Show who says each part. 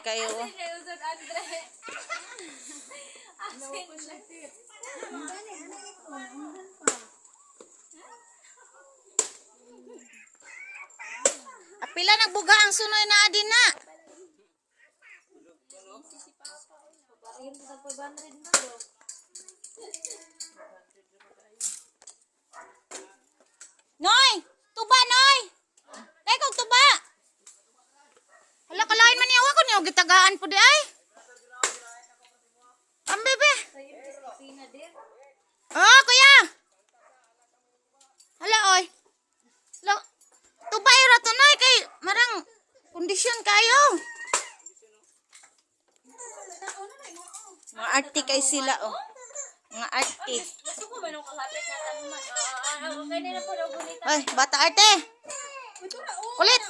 Speaker 1: Kayo.
Speaker 2: Kay Usod Andre. Asin.
Speaker 1: Apila nagbuga ang sunoy na adin na.
Speaker 2: Ayun sa 500 na do.
Speaker 1: Noy! Tuba, Noy! Dahil kong tuba! Hala, kalain man niya. Wa ko niyo gitagaan po di ay. Ang bebe.
Speaker 2: Sina dir.
Speaker 1: Oh, kuya! Hala, oy. Hala, tuba ra to, Noy. Kay marang kondisyon kayo. Mga arte kay sila, oh. Mga arte.
Speaker 2: Gusto ko man ang kalapit na tanuman. Ah, okay na na po daw gunita.
Speaker 1: Ay, bata arte. Kulit.